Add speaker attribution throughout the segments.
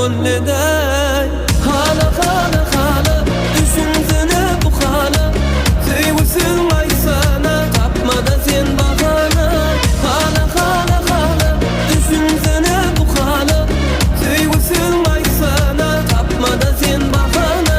Speaker 1: kabul edäý. Hala hala hala düşünsene bu hala Söýgüsiz aýtsana tapmada sen bahana Hala hala hala düşünsene bu hala Söýgüsiz aýtsana tapmada sen bahana.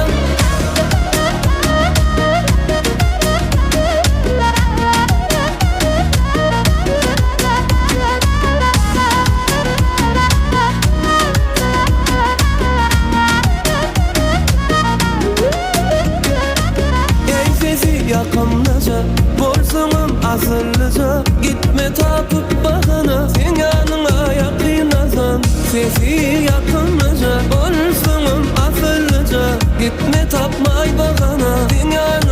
Speaker 1: Eý sesi ýakymlyja, bolsaňam asyllyja, Gitme tapyp bahana, seň ýanyňa ýakynlasam. Sesi ýakymlyja, bolsaňam asyllyja, Gitme tapmaý bahana, seň ýanyňa.